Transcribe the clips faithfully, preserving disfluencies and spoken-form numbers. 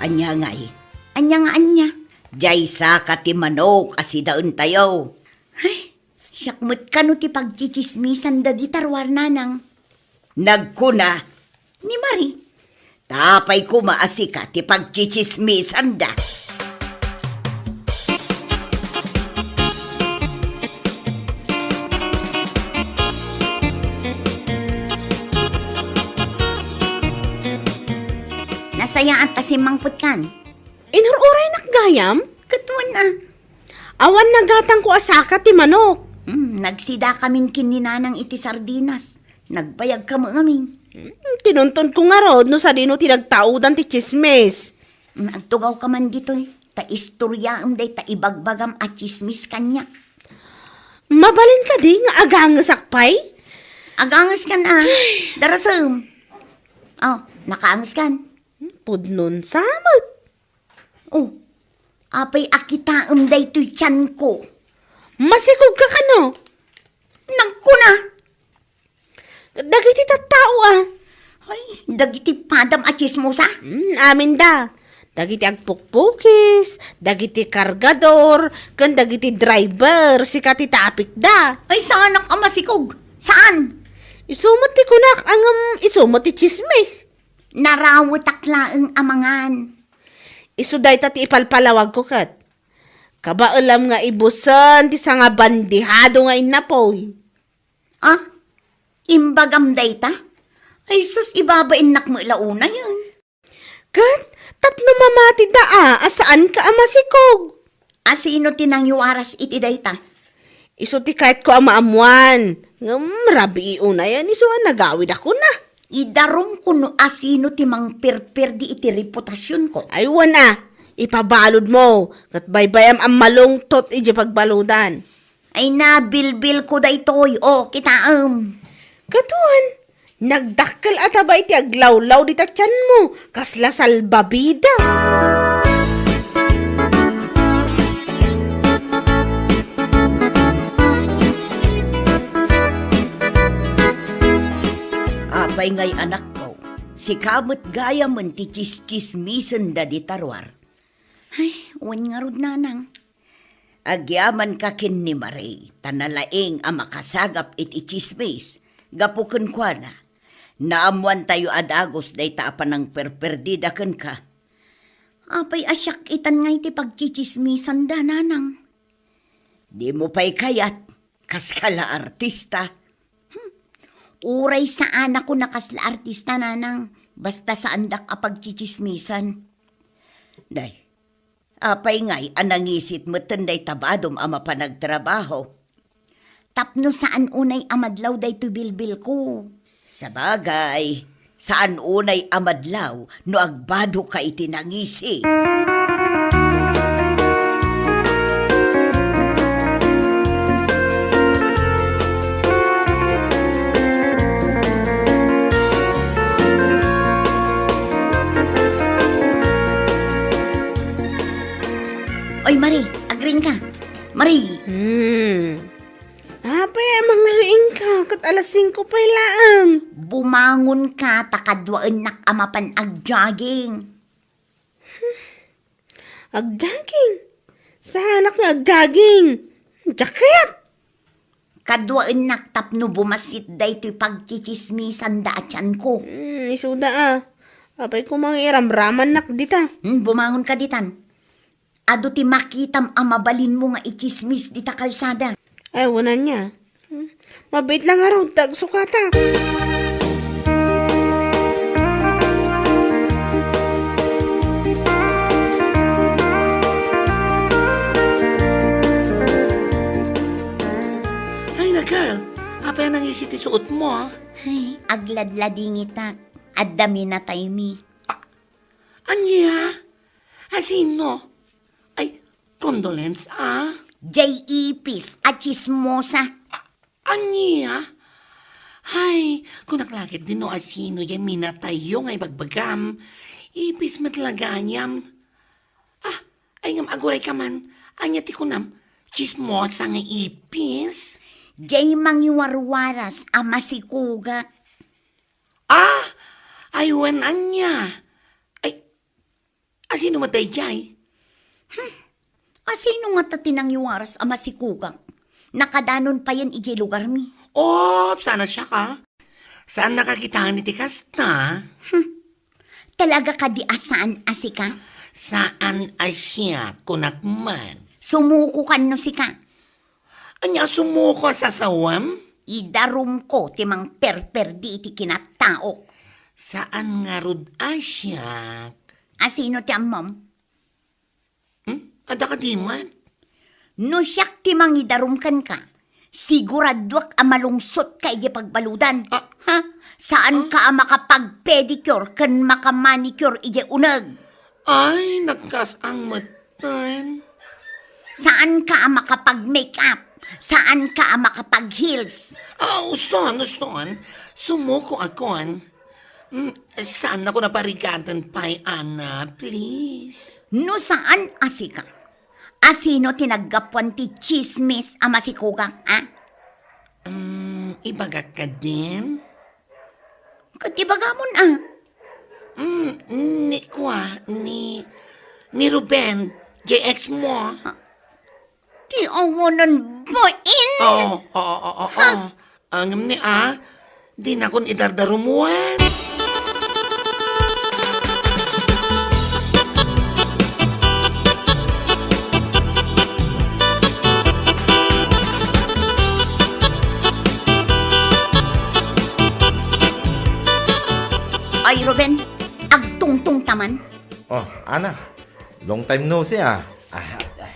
Ania ngay? Ania nga ania? Diay saka ti manok a sidaentayo. Ay, siak met kano ti pagtsitsismisan dadi taruar, nanang. Nagkuna ni Marie, ta apay koma a sika ti pagtsitsismisanda. Nasayaat ta simmangpetkan. Inur-uraynak gayam? Ket wen a. Awan nagatangko a saka ti manok. Hmm, nagsidakamin ken ni Nanang iti sardinas. Nagbayagka met ngamin. Hmm, tinuntonko ngarud no sadino ti nagtaudan ti tsismis. Hmm, agtugawka man ditoy, ta istoriaem dayta ibagbagam a tsismis kaniak. Mabalin kadi nga agangesak pay? Agangeskan a. Darasem. Oh, nakaangeskan. Hmm, pudnon sa met. Oh, apay a kitaem daytoy tianko? Masikogka kano? Nagkuna. Dagiti tattao a. Ay, dagiti padam a tsismosa? Hmm, aminda. Dagiti agpukpukis, dagiti kargador, ken dagiti driver, sika ti tapikda. Ay, saanak a masikog. Saan? Isu met ti kunak, ngem isu met ti tsismis. Narawetak laeng a mangan. Isu dayta ti ipalpalawagko ket. Kabaelam nga ibusen ti sangabandihado nga innapoy. Ah, imbagam dayta? Ay sus, ibabainnak met la unayen. Ket tapno mamatida a, a saanka a masikog. A sino ti nangiwaras iti dayta? Isu ti kayatko a maammuan. Ngem rabii unayen isu a nagawid a kuna. Idarumko no a sino ti mangperperdi iti reputasionko. Ay, wen a, ipabaludmo, ket baybayam a malungtot idiay pagbaludan. Ay, nabilbilko daytoy. O, kitaem. Ket wen, nagdakkel a taba iti aglawlaw dita tianmo, kasla salbabida. Apay ngay, anakko, sika met gayamen ti tsistsismisen dadi taruar. Ay, wen ngarud, nanang. Agyamanka ken ni Marie, ta nalaing a makasagap iti tsismis, gapu kenkuana. Naammoantayo a dagus dayta a panangperperdida kenka. Apay a siak itan nga iti pagtsitsismisanda, nanang? Dimo pay kayat, kaskala artista. Hmm. Uray saanak a kasla artista, nanang, basta saandak a pagtsitsismisan. Day, apay ngay a nangisit metten dayta badom a mapan agtrabaho? Tapno saan unay a madlaw daytoy bilbilko. Sabagay, saan unay a madlaw no agbadoka iti nangisi. Oy, Marie, agriingka. Marie! Hmm. Apay a mangriingka, ket alas singko pay laeng. Bumangonka, ta kaduaennak a mapan agjogging. Agjogging? Saanak nga agjogging? Diak kayat. Kaduaennak tapno bumassit daytoy pagtsitsismisanda a tianko. Hmm, isuda a. Apay koma nga iramramannak dita. Hmm, bumangonka ditan. Adu ti makitam a mabalinmo nga itsismis dita kalsada. Ay, wen ania. Hmm, mabiit la ngarud ta agsukatak. Ay na, girl. Apay a nangisi ti suotmo, a? Ay, agladladingitak. Adda minataymi. A-, ania? A sino? Ay, condolence, a? Jay Ipis a tsismosa. A-, ania? Ay, kunak la ketdi no a sino jay minatayyo nga ibagbagam. Ipis met la gayam. A, ay ngem agurayka man. Ania ti kunam? Tsismosa nga ipis? Jay mangiwarwaras a masikogak. A, ay wen ania? Ay, Asino met daydiay? Asino ngata ti nangiwaras a masikugak? Nakadanon payen idiay lugarmi. Op, saan a siak, a? Saannaka kitaen iti kasta? Hmm. Talaga kadi a saan a sika? Saan a siak, kunak man. Sumukokan no sika. Ania a sumuko a sasawem? Idarumko ti mangperperdi iti kinataok. Saan ngarud a siak? Asino ti ammom? Hmm? Adda kadi met? No siak ti mangidarum kenka, siguraduak a malungsotka idiay pagbaludan. Ah. Ha? Saanka a makapag-pedicure ken makamanicure idiay uneg. Ay, nagkasang metten. Saanka a makapag-makeup. Saanka a makapag-heels. Ah, uston, uston. Sumukoakon. Mm, saannakon a parigaten pay, Ana, please. No saan a sika, asino ti naggapuan ti tsismis a masikugak, a? Mm, ibagak kadin? Ket ibagamon, a? Mm, ni kua, ni, ni Ruben, jay ex mo. Ti awanan bain? Oo, oo, oo, oo. Ha? Ngem ni a, dinakon idardarumuen. Ay, Ruben, agtungtong ta man. Oh, Ana, long time no see, ah. Ah, ah.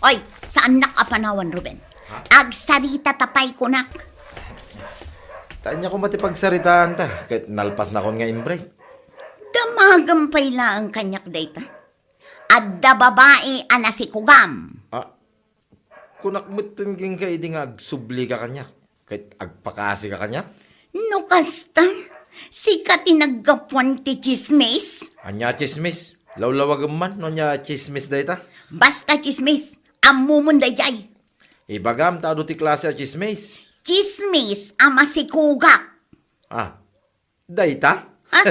Oy, saannak a panawan, Ruben. Ha? Agsarita ta pay kunak. Ta ania koma ti pagsaritaan ta, ket nalpasnakon nga in-break. Damagem pay laeng kaniak dayta. Adda babai a nasikugam. Ah, kunak metten kenka idi nga agsublika kaniak. Ket agpakasika kaniak? No kasta, sika ti naggapuan ti tsismis? Ania a tsismis? Lawlawagem man no ania a tsismis dayta? Basta tsismis, ammomon daydiay. Ibagam ta adu ti klase a tsismis. Tsismis a masikugak. Ah, dayta? Ha?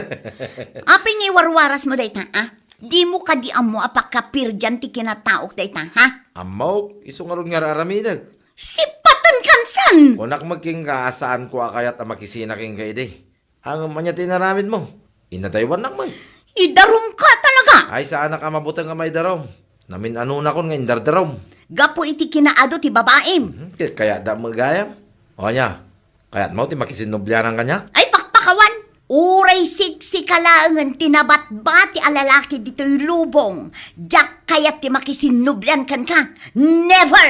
Apay nga iwarwarasmo dayta, a? Dimo kadi ammo a pakapirdian ti kinataok dayta, ha? Ammok, isu ngarud nga ar-aramidek. Sipaten kansan! Kunak met kenka a saanko a kayat a makisina kenka idi. Ngem ania ti inaramidmo? Inadaywannak met. Idarumka talaga! Ay, saanak a mabuteng a maidarum. Namin-anonakon nga indardarum. Gapu iti kinaadu ti babaim. Mhm, ket kayatda met gayam. O ania, kayatmo ti makisinnublianan kaniak? Ay, pakpakawan! Uray siksika laengen ti nabatbati a lalaki ditoy lubong, diak kayat ti makisinnublian kenka. Never!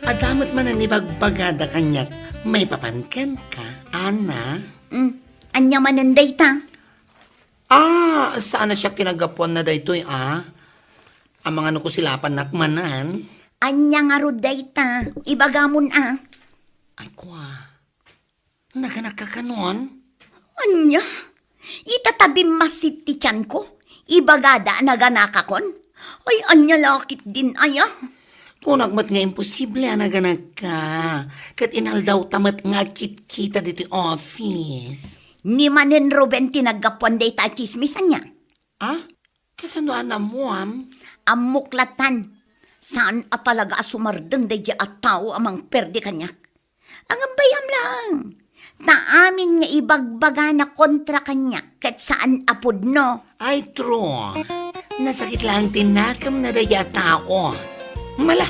Adda met manen ibagbagada kaniak maipapan kenka, Ana? Mm, ania manen dayta? Ah, saan a siak ti naggapuanna daytoy, a? Amangan no kusilapannak manen? Ania ngarud dayta? Ibagamon, a. Ay, kua. Naganakka kanon? Ania? Ita ta bimmassit ti tianko? Ibagada a naganakakon? Ay, ania la ketdin aya? Kunak met nga imposible a naganakka. Ket inaldawta met nga agkitkita ditoy office. Ni manen Ruben ti naggapuan dayta a tsismis, ania? Ah? Kasano a naammoam? Ammok latan. Saan a talaga a sumardeng daydiay a tao a mangperdi kaniak. Ngem bay-am laeng. Ta amin nga ibagbagana kontra kaniak ket saan a pudno. Ay, true. Nasakit laeng ti nakemna daydiay a tao. Mala,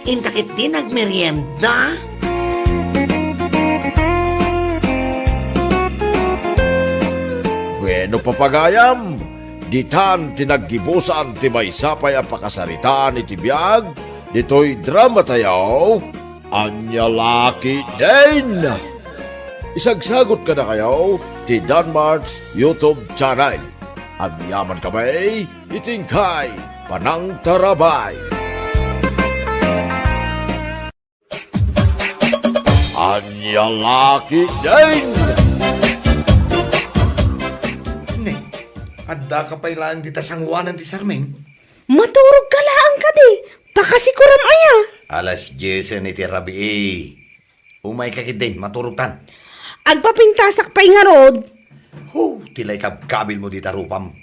inta ketdi nagmerienda. Bueno, papagayam, ditan ti naggibusan ti maysa pay a pakasaritaan iti biag ditoy dramatayo, Ania La Ketdin. Isagsagut kadakayo ti Danmart's YouTube channel. Agyamankami iti inkay panangtarabay. Ania La Ketdin! Ne, addaka pay laeng dita sangoanan ti sarming? Maturogka laeng kadi, Pakasikuram aya? Alas diesen iti rabii. Umayka ketdin, maturogtan. Agpapintasak pay ngarud. Ho, ti la ikabkabilmo dita rupam.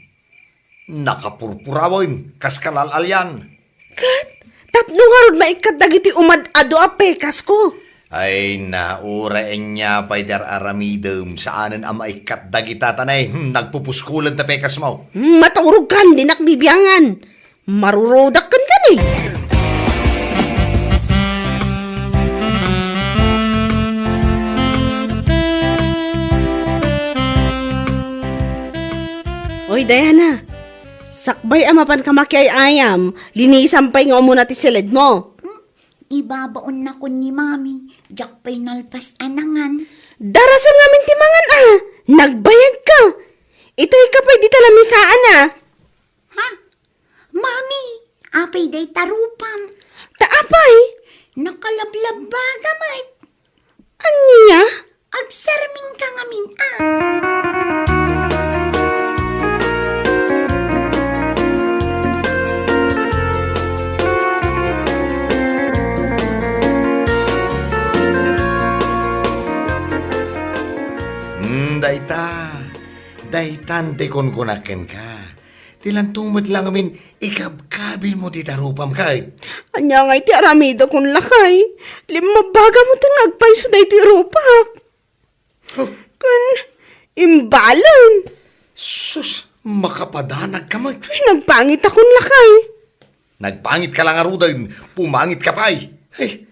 Nakapurpurawen, kas kalal-alian. Ket, tapno ngarud maikkat dagiti umad-adu a pekasko. Ay, na, uray ania pay ti ar-aramidem, saanen a maikkat dagita, ta nay, hmm, nagpupuskulen ti pekasmo. Hmm, maturogkan, dinak bibiangan. Marurudak kenka ni. Oy, Diana, sakbay a mapanka makiay-ayam, linisam pay nga umuna ti siledmo. Hmm? Ibabaonnakon ni Mami, diak pay nalpas a nangan. Darasem ngamin ti mangan a, nagbayagka. Itayka pay dita lamisaan a. Ha? Mami, apay dayta rupam? Ta apay? Nakalablabbaga met. Ania? Agsarmingka ngamin a. Hmm, dayta. Daytan ti kunkunak kenka. Ti lanto met la ngamin ikabkabilmo dita rupam ket. Ania ngay ti aramidakon lakay? Limmabagam met nga agpayso daytoy rupak. Oh. Ken imbalen. Sus, makapadanagka met. Ay, nagpangitakon lakay. Nagpangitka la ngaruden, pumangitka pay. Ay,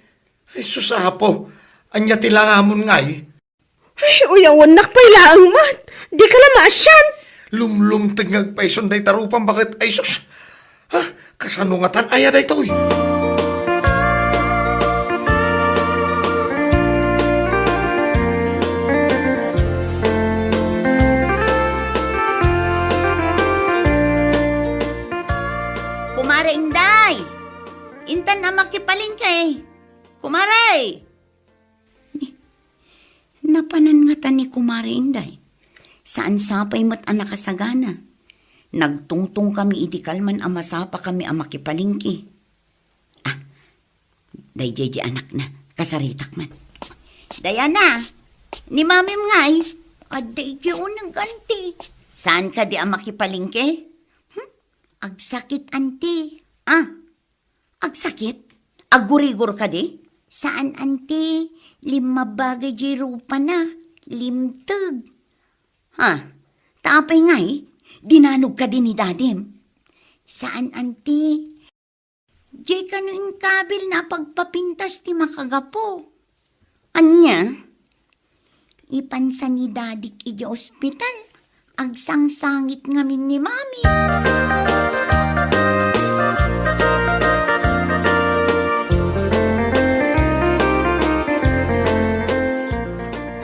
ay, sus, Apo, ania ti langamon ngay? Ay, uyawennak pay laeng met. Dika la maasian. Lumlumteg nga agpayson dayta rupam baket, ay sus. Ha? Kasano ngatan aya daytoy? Kumare Inday! Intan a makipalengke. Kumare! Ni, napanan ngata ni Kumare Inday. Saan sapay met a nakasagana. Nagtungtong kami idi kalman a masapa kami a makipalengke. Ah, daydiay di anakna, kasaritak man. Diana, ni Mamim ngay, adda idiay uneg, anti. Saan kadi a makipalengke? Hmm? Agsakit, anti. Ah, agsakit? Aggurigor kadi? Saan, anti. Limmabbaga diay rupana. Limteg. Ha? Ta apay ngay? Dinanog kadi ni dadim? Saan, anti. Diay kano inkabil na pagpapintas ti makagapu. Ania? Ipansa ni dadik idiay ospital, agsangsangit ngamin ni Mami.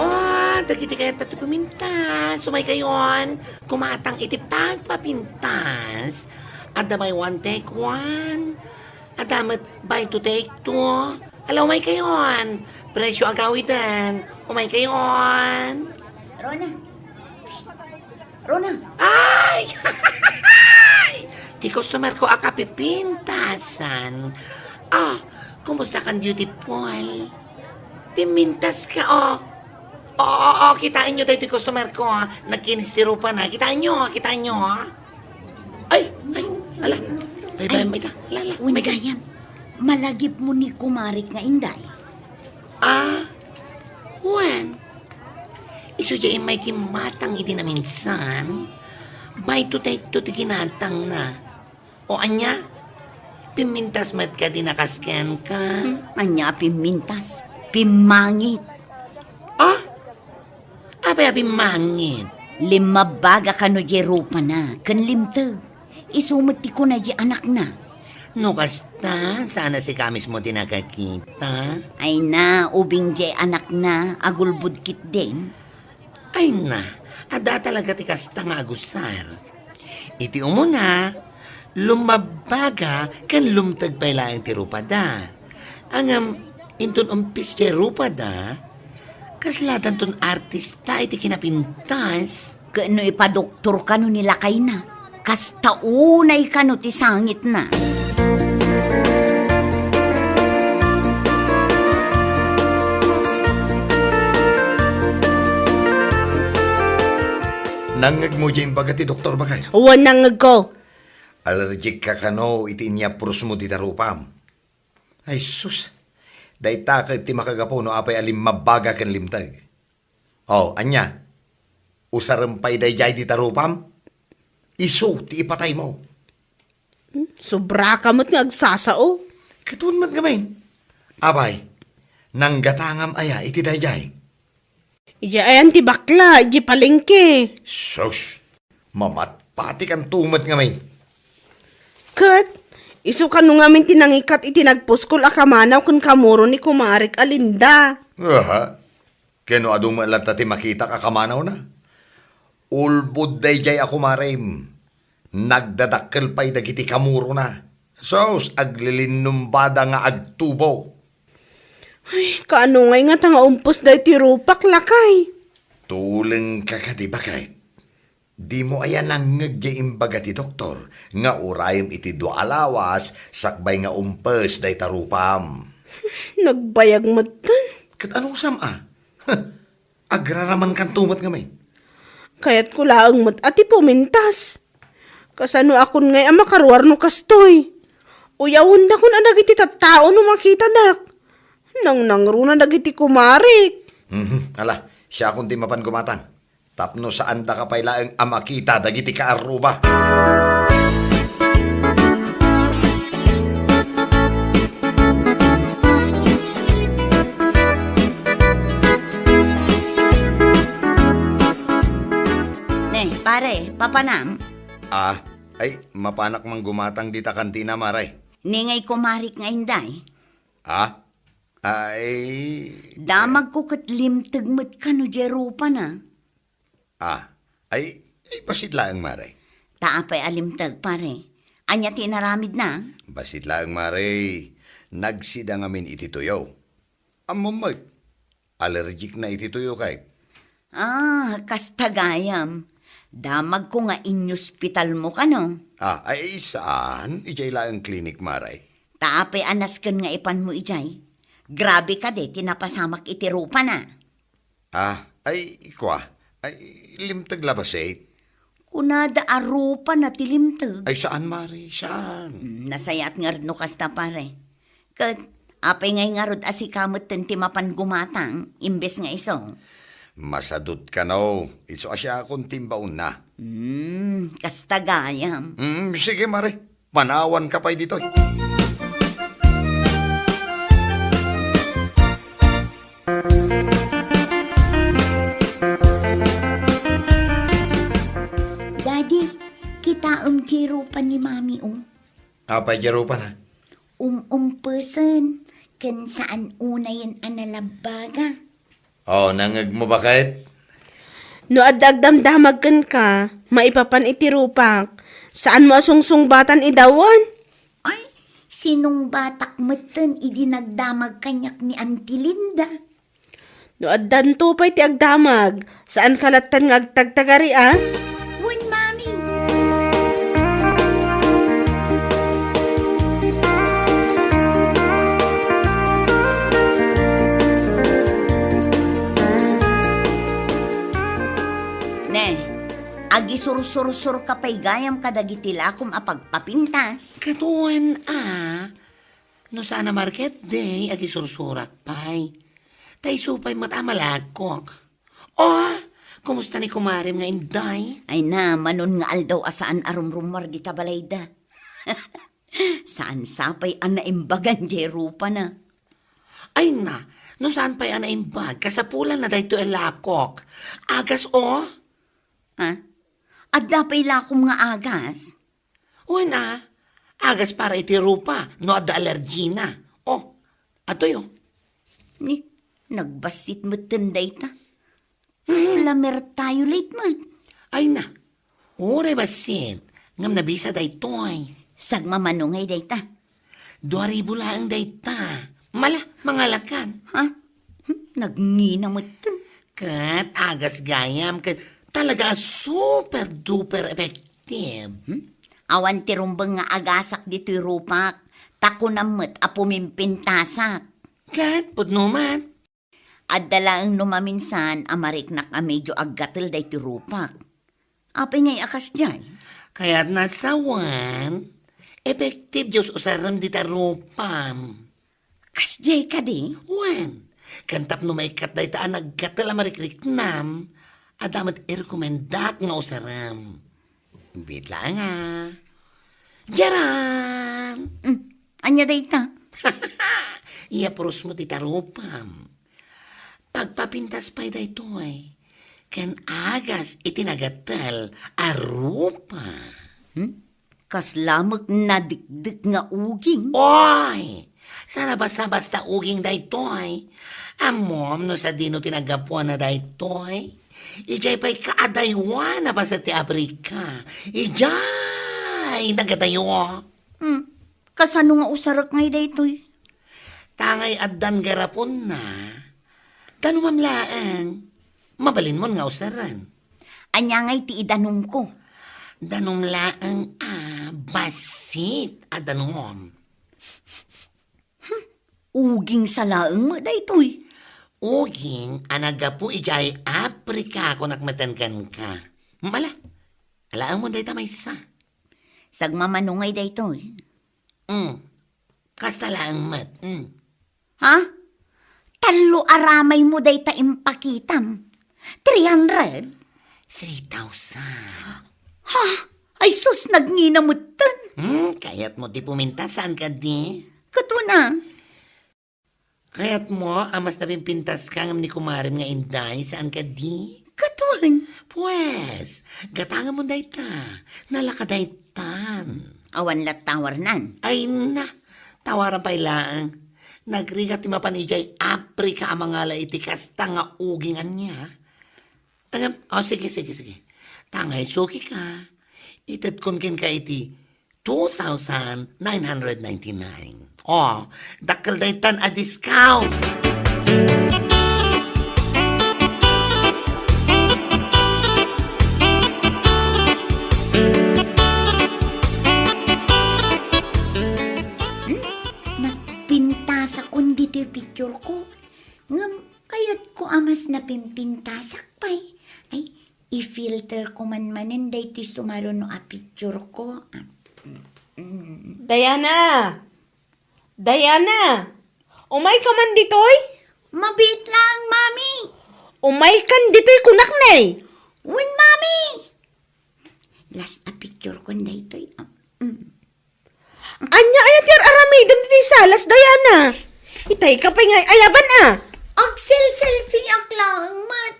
Oh, dagiti kayat ti pumintas, umaykayon, kumatang iti pagpapintas. Adda buy one, take one. Adda met buy two, take two. Ala, umaykayon. Presyo agawiden. Umaykayon. Rona. Rona. Ay! Ti customer ko a kapipintasan. Ah, kumusta kan, beautiful? Pimintas ka, oh. Oo, oo, oo, kitaenyo daytoy customer ko, ha. Nagkinis ti rupana. Kitaenyo, ha, kitaenyo, ha. Ay, ay, ala. Bye-bye, ay, mayta. Ala, ala, uy, mayta. Gayam, malagipmo ni kumarik nga Inday? Ah, wen. Isu diay immay kimmatang idi naminsan. Buy two take two ti kinatangna. O ania? Pimmintas met kadi a kas kenka? Hmm, ania a pimmintas? Pimmangit. Ah? Apay a pimmangit? Limmabbaga kano diay rupana ken limteg. Isu met ti kuna diay anakna. No kasta, saan a sika mismo ti nakakita? Ay na, ubing diay anakna, agulbod ketdin. Ay na, adda talaga ti kasta nga agusar. Iti umuna, lummabbaga ken lumteg pay laeng ti rupada. Ngem inton umpis ti rupada, kasladanton artista iti kinapintas. Ket no ipadoktor kano ni lakayna, kasta unay kano ti sangitna. Nangngegmo diay imbaga ti doktor, baket? Wen, nangngegko. Allergic ka kano iti inyapros mo dita rupam? Ay, sus. Dayta ket ti makagapu no apay a limmabbaga ken limteg. Oh, ania? Usarem pay daydiay dita rupam? Isu ti ipataymo. Hmm, sobraka met nga agsasao. Ket wen met ngamin. Apay, nanggatangam aya iti daydiay? Idiay ayan ti bakla, idiay palengke. Sus! Mamatpatikanto met ngamin. Ket, isu kano ngamin ti nangikat iti nagpuskol a kamanaw ken kamuro ni kumarek a Linda. Aha. Ken no adu met latta ti makitak a kamanawna? Ulbod daydiay a kumarem. Nagdadakkel pay dagiti kamurona. Sus, aglilinumbada nga agtubo. Ay, kaano ngay ngata nga umpes daytoy rupak, lakay? Tulengka kadi, baket? Dimo aya nangngeg diay imbaga ti doktor nga urayem iti dua a lawas sakbay nga umpes dayta rupam? Nagbayag metten. Ket anusam a? Agraramankanto met ngamin. Kayatko laeng met a ti pumintas. Kasano akon ngay a makaruar no kastoy? Uyawendakon a dagiti tattao no makitadak. Nangnangruna dagiti kumarik. Mhm, ala, siakon ti mapan gumatang. Tapno saandaka pay laeng a makita dagiti kaarruba. Ne, pare, papanam? Ah, ay, mapanak man gumatang dita kantina, mare. Ni ngay kumarik nga inday? Ah? Ay, damagko ket limteg met kano diay rupana. Ah, ay, ay, bassit laeng, mare. Ta apay a limteg, pare? Ania ti inaramidna? Bassit laeng, mare. Nagsida ngamin iti tuyo. Ammom met. Allergic na iti tuyo kay. Ah, kasta gayam. Damagko nga inyospitalmo kano? Ah, ay, saan? Idiay laeng klinik, mare. Ta apay a nasken nga ipanmo idiay? Grabe kadi ti napasamak iti rupana. Ah, ay, kua. Ay, limteg la bassit? Kunada a rupana ti limteg. Ay, saan, mare? Saan? Hmm, nasayaat ngarud no kasta, pare. Ket, apay ngay ngarud a sika metten ti mapan gumatang, imbes nga isu? Masadut kano, isu a siakon ti imbaonna. Hmm, kasta gayam. Hmm, sige, mare. Panawanka pay ditoy. Daddy, kitaem ti rupa ni Mami, oh. Apay diay rupana? Um-umpesen, ken saan unayen a nalabbaga. Oh, nangngegmo, baket? No adda agdamdamag kenka, maipapan iti rupak, saanmo a sungsungbatan idawan? Ay, sinungbatak metten idi nagdamag kaniak ni Auntie Linda. No addanto pay ti agdamag, saanka lattan nga agtagtagari, a? Wen, Mami. Ne, agisursursurka pay gayam kadagiti lakom a pagpapintas. Ket wen a, no saan a market day, agisursurak pay. Ta isu pay met a malagkok. Oh, kumusta ni kumarem nga inday? Ay na, manon nga aldaw a saan a rumrumuar dita balayda. Saan sa pay a naimbagan diay rupana? Ay na, no saan pay a naimbag, kasapulan na daytoy a lakok. Agas, oh. Ha? Adda pay lakom nga agas? Wen a, agas para iti rupa no adda allergy na. Oh, atoy, oh. Ni, nagbassit metten dayta. Kasla mertayulit met. Ay na, uray bassit, ngem nabisa daytoy. Sagmamano ngay dayta? Dua ribu laeng dayta. Mala, mangalakan. Ha? Hmm, nagngina metten. Ket agas gayam, ket talaga a super duper effective. Hmm? Awan ti rumbeng nga agasak ditoy rupak, ta kunam met a pumimpintasak. Ket pudno man. Adda laeng no maminsan a mariknak a medio aggatel daytoy rupak. Apay ngay a kasdiay? Kayatna sawen, effective diay us-usarem dita rupam. Kasdiay kadi? Wen, ken tapno maikkat dayta a naggatel a marikriknam, adda met irekomendak nga usarem. Biit laeng a. Diaran! Mm, ania dayta? Iya, purosmo ti tarupam. Pagpapintas pay daytoy, ken agas iti nagatel a rupa. Hmm? Kasla met nadikdek nga uging. Oy! Saan a basta-basta uging daytoy. Ammom no sadino ti naggapuanna daytoy? Idiay pay kaadaywan a paset ti Africa. Idiay nagadayo. Hmm. Kasano nga usarek ngay daytoy? Ta ngay addan garaponna, danumam laeng. Mabalinmon nga usaren. Ania ngay ti idanumko? Danum laeng a bassit a danum. Hmm, uging sa laeng met daytoy. Uging a naggapu idiay Africa, kunak metten kenka. Mala, alaengmon dayta maysa. Sagmamano ngay daytoy? Mm. Kasta laeng met. Mm. Ha? Tallo a ramaymo dayta impakitam. Three hundred? Three thousand. Ha? Ay sus, nagngina metten. Hmm, kayatmo ti pumintas, saan kadi? Ket wen a. Kayatmo a mas napimpintaska ngem ni kumarem nga Inday, saan kadi? Ket wen. Pues, gatangamon dayta. Nalaka daytan. Awan latta warnan. Ay na, tawaran pay laeng. Nagrigat ti mapan idiay Africa a mangala iti kasta nga uging ania. Ngem, o, sige, sige, sige. Ta ngay sukika, itedkon kenka iti two thousand nine hundred ninety-nine. O, dakkel daytan a discount. Hmm? Napintasakon ditoy picture ko. Ngem kayatko a mas napimpintasak pay. Ay, i-filter ko man manen daytoy sumaruno a picture ko. Ah, mm, mm. Diana! Diana! Umayka man ditoy? Mabiit laeng, Mami. Umaykan ditoy kunak, ne. Wen, Mami. Last a picture kon daytoy. Ah, mm. Ania aya ti ar-aramidem ditoy salas, Diana? Itay ka pay nga ayaban, a? Agselselfie-ak laeng met.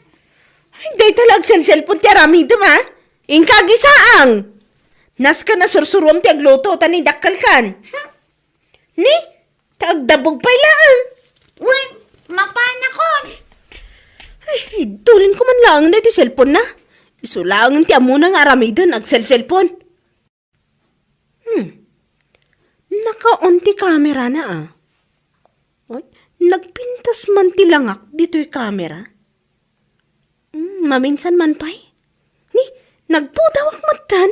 Ay, dayta la agselselpon ti aramidem, a? Inka agisaang. Nasken a sursuruam ti agluto, ta ni dakkelkan. Ni? Ta agdabog pay laeng. Wen, mapanakon. Ay, idulinko man laeng daytoy cellphone-na. Isu laeng ti ammona nga aramiden, agselselpon. Hmm. Naka-on ti camera-na, a. Oy, nagpintas man ti langak ditoy camera. Hmm, maminsan man pay. Ni, nagpudawak metten.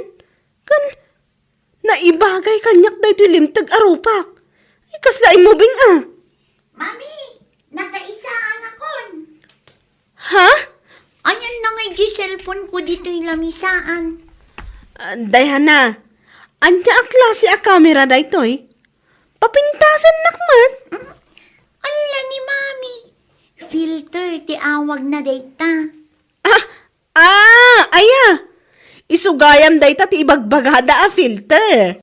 Ken, naibagay kaniak daytoy limteg a rupak. Ay, kasla immobing, a. Mami, nakaisaan akon. Ha? Ayan na ngay di cellphone ko ditoy lamisaan. Ah, Diana, ania a klase a camera daytoy? Papintasennak met. Mm, alla ni Mami. Filter ti awagna dayta. Ah, ah, aya. Isu gayam dayta ti ibagbagada a filter.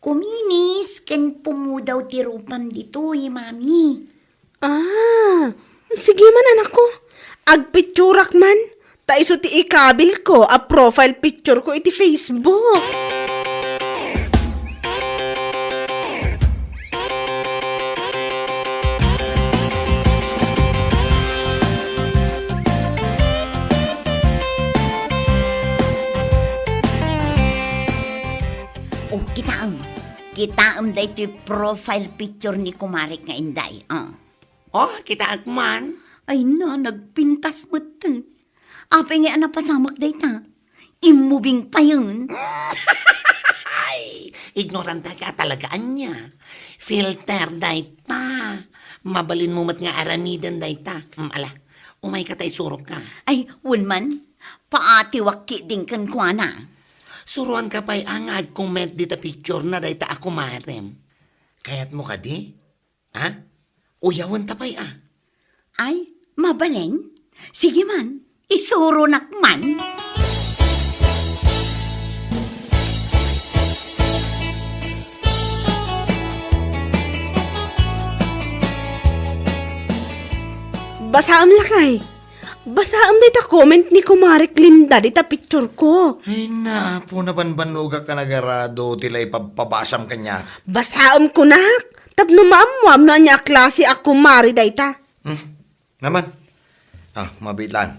Kuminis ken pumudaw ti rupam ditoy, Mami. Ah, sige man, anakko. Agpicturak man. Ta isu ti ikabilko a profile picture ko iti Facebook. O, kitaem. Kitaem daytoy profile picture ni kumarek nga Inday. O. O, kitaek man. Ay na, nagpintas metten. Apay ngay a napasamak dayta? Immubing payen. Ay, ignorante ka talaga, ania. Filter dayta. Mabalinmo met nga aramiden dayta. Mm, ala, umayka ta isurokka. Ay, wen man. Paatiwak ketdin kenkuana. Suroanka pay a nga ag-comment dita picture na dayta a kumarem. Kayatmo kadi? Ha? Uyawenta pay a. Ay, mabalin? Sige man, isuronak man. Basaem lakay. Basaem dayta comment ni Kumarek Linda dita picture ko. Ay, na, apo, nabanbanogak a nagarado ti la ipabpabasam kaniak. Basaem kunak, tapno maammoam no ania a klase a kumare dayta. Hmm, naman. Ah, mabiit lang.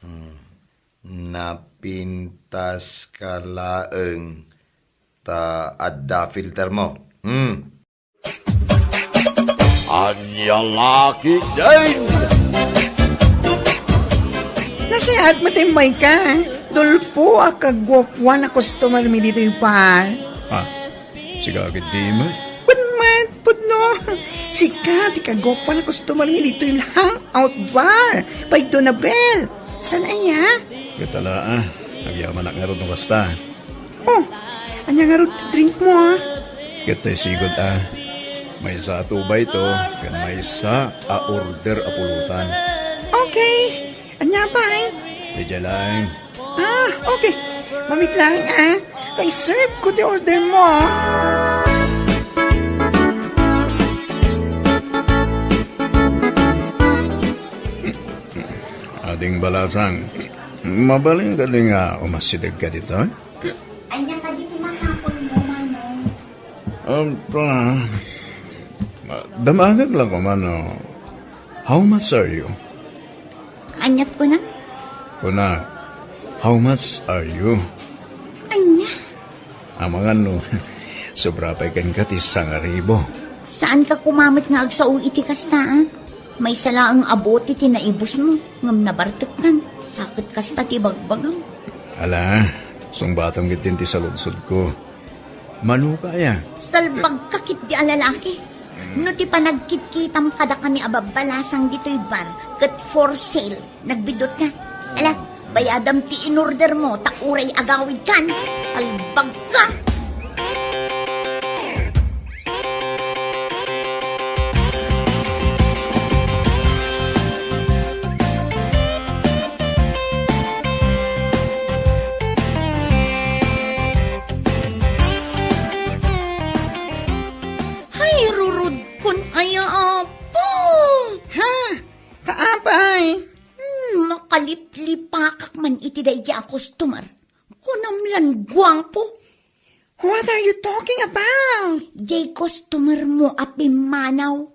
Hmm, napintas ka laeng ta adda filter mo. Hmm. Ania la ketdin? Nasayaat met immayka, Dolfo, a kaguapuan a customer mi ditoy bar. Ah, sika ketdi met? Wen met, pudno. Sika ti kaguapuan a customer mi ditoy hangout bar by Donabel. Saan aya? Ket ala, ah, agyamanak ngarud no kasta. Oh, ania ngarud ti drink mo, ah? Ket tay sigud, ah. Maysa a two by two, ken maysa a order a pulutan. Okay. Ania pay? Medya laeng. Ah, okay. Mamit lang, ah. Tay serve ko ti order mo, ah. Ading balasang, mabalin kadi nga umasideg ka ditoy? Ania kadi ti masapulmo, Manong? Um, pa, damagek la koma no, how much are you? Aniat kunam? Kuna, how much are you? Ania? Amangan no, sobra pay kenka ti sangaribo. Saanka koma met nga agsao iti kasta, a? Maysa laeng a bote ti naibusmo, ngem nabartekkan. Sa ket kasta ti ibagbagam. Ala, sungbatam ketdin ti saludsodko. Mano ka aya? Salbagka ketdi a lalaki. No ti panagkitkitam kadakami a babbalasang ditoy bar, ket for sale, nagbiddut ka. Ala, bayadam ti inorder mo, ta uray agawidkan. Salbagka! Hay, rurudkon aya, Apo! Ha? Kaapay? Hmm, makaliplipakak man iti daydi a customer. Kunam lan guapo. What are you talking about? Jay customer mo a pimmanaw.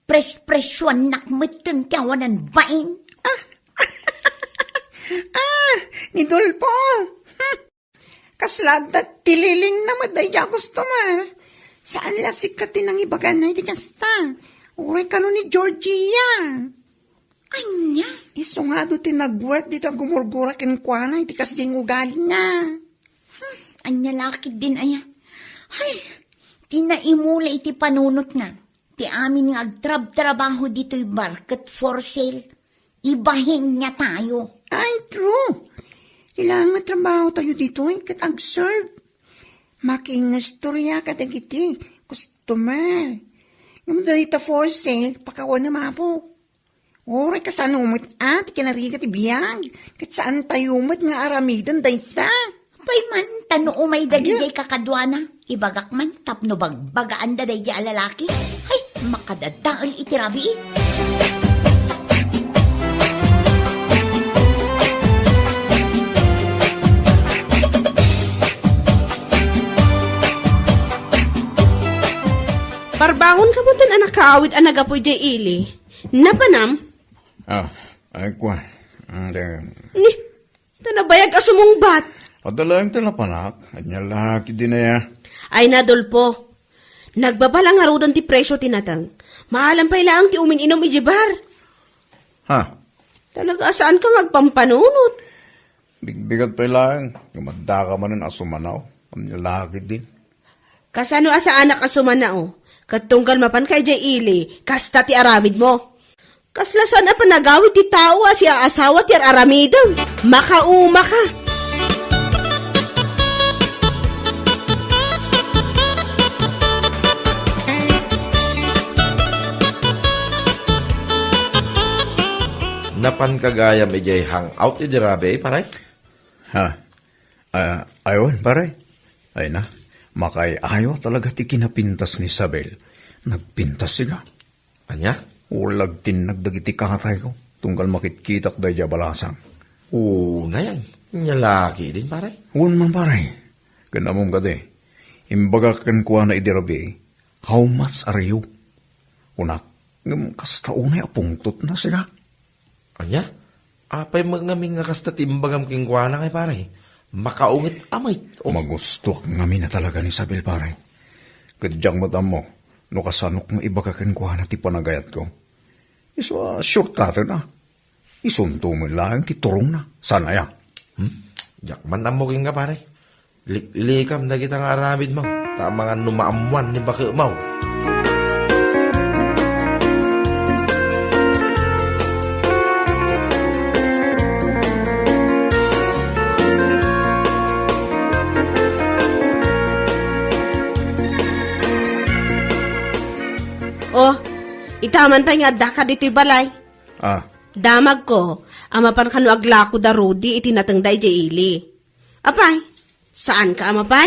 Pres-presuannak metten ti awanan bain. Ah! Ah! Ni Dolfo! Hmm. Kasla adda ti lilingna met daydi a customer. Saan la sika ti nangibaganna iti kasta. Uray kano ni Georgia. Ania? Isu nga adu ti nag-work dita a gumurgura kenkuana iti kasdiay nga ugalina. Hmm, ania la ketdin aya? Hay, ti naimula iti panunotna. Ti amin nga agtrabtrabaho ditoy bar ket for sale. Ibahinna tayo. Ay, true. Kailangan nga trabaho tayo ditoy ket agserve. Makiinnistorya kadagiti customer. Ngem dayta for sale, pakawan na mapo. Uray kasano met a ti kinarigat ti biag, ket saan tayo met nga aramiden dayta. Apay man, ta no umay dagiti kakaduana, ibagak man tapno bagbagaanda daydi a lalaki. Hay, makadadael iti rabii. Parbangon ka mo tan anak kaawid a nagapu idiay ili. Napanam? Ah, ay, kua. Mm, de- Ni, ta nabayag a sumungbat. Adda laeng ti napanak. Ania la ketdin aya? Ay, Adolfo. Nagbaba la ngaruden ti presio ti nateng. Maalam pay laeng ti umin-inum idiay bar. Ha? Talaga a saanka nga agpampanunot. Bigbigat pay laeng. Ngem addaka manen a sumanaw. Ania la ketdin? Kasano a saanak a sumanaw? Ket tunggal mapanka idiay ili, kasta ti aramidmo. Kasla saan a panagawid ti tao a siaasawa ti ar-aramidem. Makauma ka. Napanka gayam idiay hangout idi rabii, pare? Ha? Ah, aywan, pare. Ay na, makaay-ayo talaga ti kinapintas ni Isabel. Nagpintas siga. Ania? Ulagtinnag dagiti katayko, tunggal makitkitak daydiay a balasang. Oo, nayan. Nia la ketdin, pare? Wen man, pare. Ken ammom kadi, imbagak kenkuana idi rabii, "How much are you?" Kunak, ngem kasta unay a pungtotna, siga. Ania? Apay met ngamin nga kasta ti imbagam kenkuana ngay, pare? Makaunget a met. Oh. Magustoak ngamin a talaga ni Isabel, pare. Ket diak met ammo no kasanok nga ibaga kenkuana ti panagayatko. Isu a shortcutten a. Isunto met laeng ti turongna. Saan aya? Hmm? Diak man ammo kenka, pare. Liklikam dagita nga aramidmo, ta amangan no maammoan ni baketmo. Oh, ita man pay nga addaka ditoy balay. Ah. Damagko a mapan kano aglako da Rudy iti natengda idiay ili. Apay, saanka a mapan?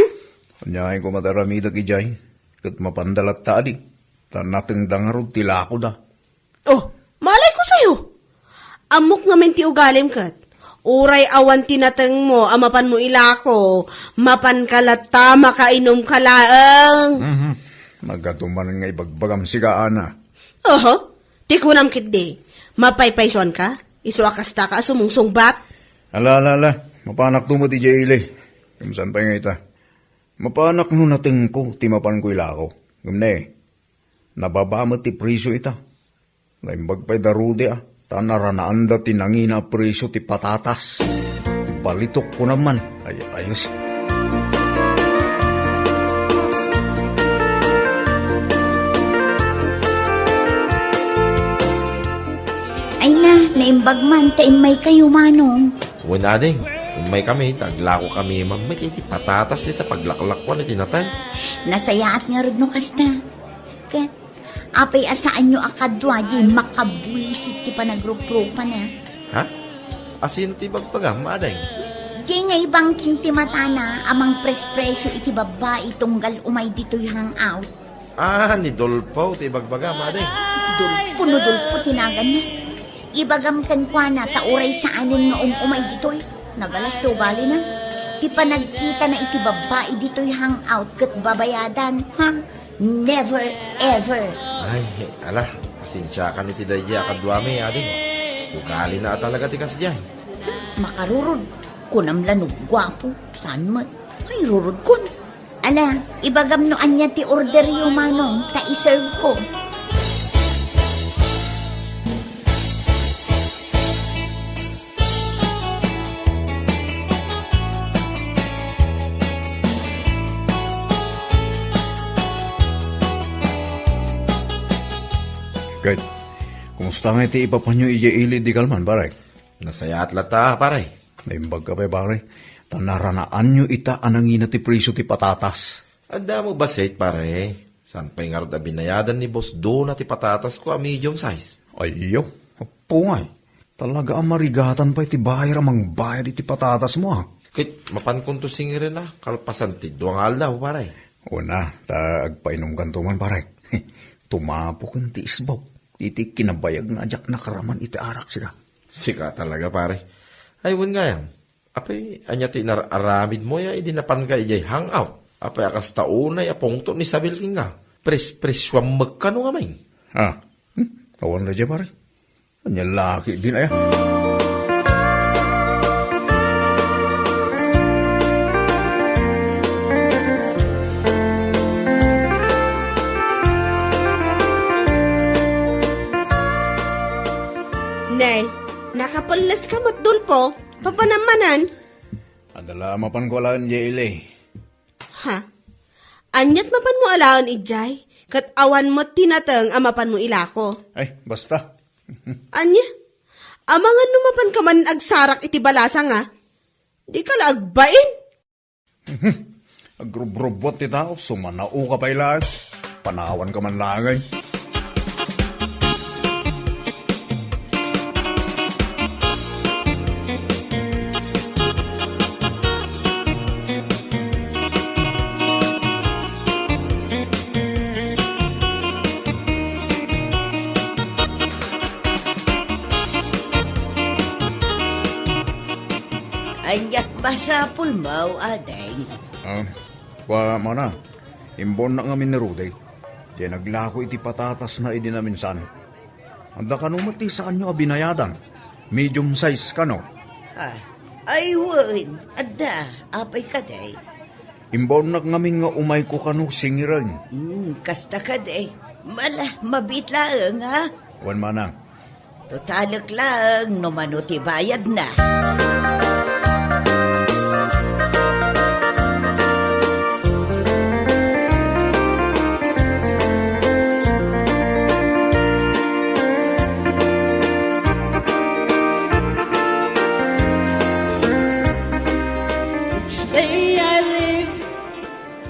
Aniaenko met a ramidek idiay, ket mapanda latta adi, ta natengda ngarud ti lakoda. Oh, malayko sayo. Ammok ngamin ti ugalim ket. Uray awan ti natengmo a mapanmo ilako, mapanka latta, makainumka laeng. Mhm. Nagadu man nga ibagbagam, siga, Ana. Oho. Ti kunam ketdi, mapaypaysuanka? Isu a kastaka a sumungsungbat? Ala, ala, ala. Mapanakto met idiay ili. Ngem saan pay nga ita? Mapanak no natengko ti mapanko ilako. Ngem ne, nababa met ti presio ita. Naimbag pay da Rudy a, ta naranaanda ti nangina a presio ti patatas. Balitok kunam man. Ay, ayos. Ay na, naimbag man ta immaykayo, Manong. Wen, ading, immaykami, ta aglakokami man met iti patatas dita paglaklakkuan iti nateng. Nasayaat ngarud no kasta. Ket, apay a saanyo a kadua diay makabuisit ti panagruprupan, a? Ha? Asino ti ibagbagam, ading? Diay naibangking ti matana a mangprespresio iti babbai tunggal umay ditoy hangout. Ah, ni Dolpo ti ibagbagam, ading. Dolpo no Dolpo ti naganna. Ibagam kenkuana ta uray saanen nga um-umay ditoy. Nagalas ti ugalina. Ti panagkitana iti babbai ditoy hangout ket babayadan, ha? Never ever. Ay, ala, pasensiakan iti daydiay a kaduami, ading. Ugalina a talaga ti kasdiay. Makarurod, kunam la no guapo, saan met. Ay, rurodkon. Ala, ibagam no ania ti orderyo, Manong, ta iserveko. Ket, kumusta ngay ti ipapanyo idiay ili idi kalman, pare? Nasayaat latta, pare. Naimbag ka pay, pare. Ta naranaanyo ita a nangina ti presio ti patatas. Adda mo bassit, pare. Saan pay ngarud a binayadan ni Boss Dona ti patatasko a medium size? Ayyo, appo ngay. Talaga a marigatan pay ti buyer a mangbayad iti patatasmo, a. Ket mapankonto singirena, kalpasan ti dua nga aldaw, pare. Una, ta agpainumkanto man, pare. Tumapoken ti isbaw iti kinabayag nga diak nakaraman iti arak, sika. Sika talaga, pare. Ay, wen gayam. Apay, ania ti inar-aramidmo ya idi napanka idiay hangout? Apay a kasta unay a pungtot ni Isabel kenka? Pres-, presuam met kano ngamin? Ah, hmm? Awan la diay, pare. Ania la ketdin aya? Nay, nakapelles ka met, Dolpo. Papanam manen? Adda la mapanko alaen idiay ili. Ha? Aniat mapanmo alaen idiay? Ket awan met ti nateng a mapanmo ilako. Ay, basta. Ania? Amangan no mapanka man agsarak iti balasang, a? Dika la agbain? Agrubrubuat ti tao, sumanaoka pay laeng. Panawanka man laeng. Aniat masapulmo, ading? Ah, kua, manang, imbaonnak ngamin ni Rudy. Diay naglako iti patatasna idi naminsan. Adda kano met ti saanyo a binayadan? Medium size kano? Ah, ay wen, adda. Apay kadi? Imbaonnak ngamin nga umayko kano singiren. Hmm, kasta kadi. Mala, mabiit laeng, ha? Wen, manang. Totalek laeng no mano ti bayadna.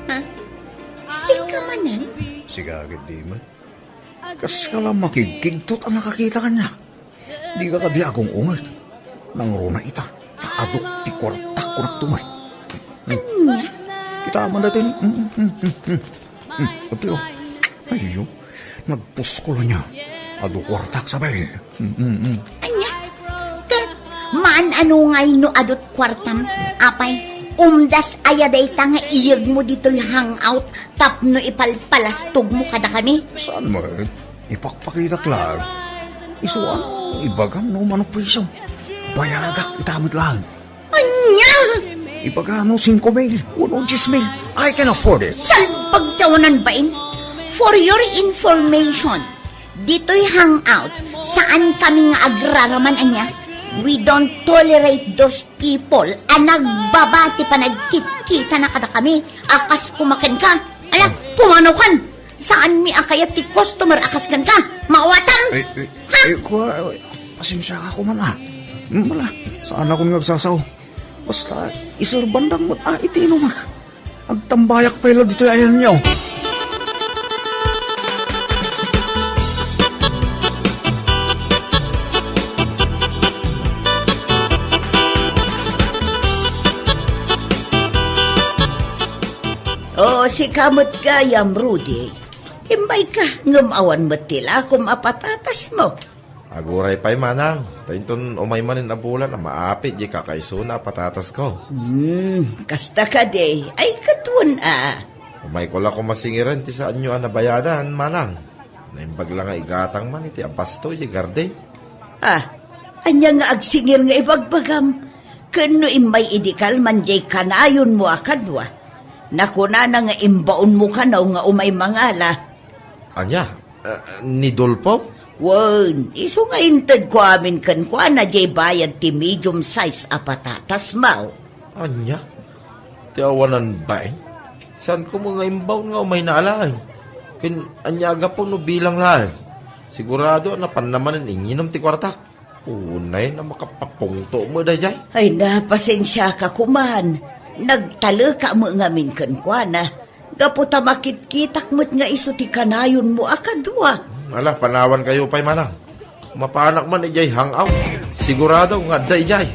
Ha? Sika manen? Sika, agid di met. Kas ka la makigkigtot a nakakita kaniak. Dika kadi agung-unget. Nangruna ita. Ta aduk ti kuartak kunak tumay. Ania? Kita man daytoy ni. Mm, mm, mm, mm. Mm, ati, oh. Ayyo. Nagpuskol ania. Adu kuartak, sabay. Mm, mm, mm. Ania? Ket maan-ano ngay no adut kuartam? Apay, umdas aya dayta nga iyegmo ditoy hangout tapno ipalpalastogmo kadakami? Saan met? Ipakpakitak laeng. Isu ano, ibagam no umano presyo. Bayadak ita met laeng. Ania? Ibagam no singko mil, wenno dies mil. I can afford it. Salbag ti awanan bain. For your information, ditoy hangout, saan kami nga agraraman, ania? We don't tolerate those people a nagbaba ti panagkitkitana kadakami a kas kumakenka. Ala, pumanaw kan! Saanmi a kayat ti customer a kas kenka. Maawatam! Ay, ay, Ha? Ay, kua, ay, pasensiaka koma, a. Mala, saan akon nga agsasao. Basta, iserbandak met, a, iti inumak. Agtambayak pay la ditoy ayanyo. O, sika met gayam, Rudy. Immayka, ngem awan met ti lakom a patatasmo. Aguray pay, manang. Ta inton umay manen a bulan a maapit diay kakaisuna a patatasko. Hmm, kasta kadi. Ay, ket wen a. Umayko la koma singiren ti saanyo a nabayadan, manang. Naimbag la nga igatang man iti abasto diay garden. Ah, ania nga agsingir nga ibagbagam? Ken no immay idi kalman diay kanayonmo a kadua, nakunana nga imbaonmo kano nga umay mangala. Ania? Ah, ni Dolfo? Wen, isu nga intedko amin kenkuana diay bayad ti medium size a patatasmo. Ania? Ti awanan bain? Saanko met nga imbaon nga umayna a laeng? Ken ania a gapu no bilang laeng? Sigurado a napanna manen inginom ti kuartak. Unay a makapapungto met daydiay. Ay, napasensiaka koman. Nagtaleka met ngamin kenkuana. Gapu ta makitkitak met nga isu ti kanayonmo a kadua. Ala, panawankayo pay, manang. Mapanak man idiay hangout. Sigurado nga adda idiay.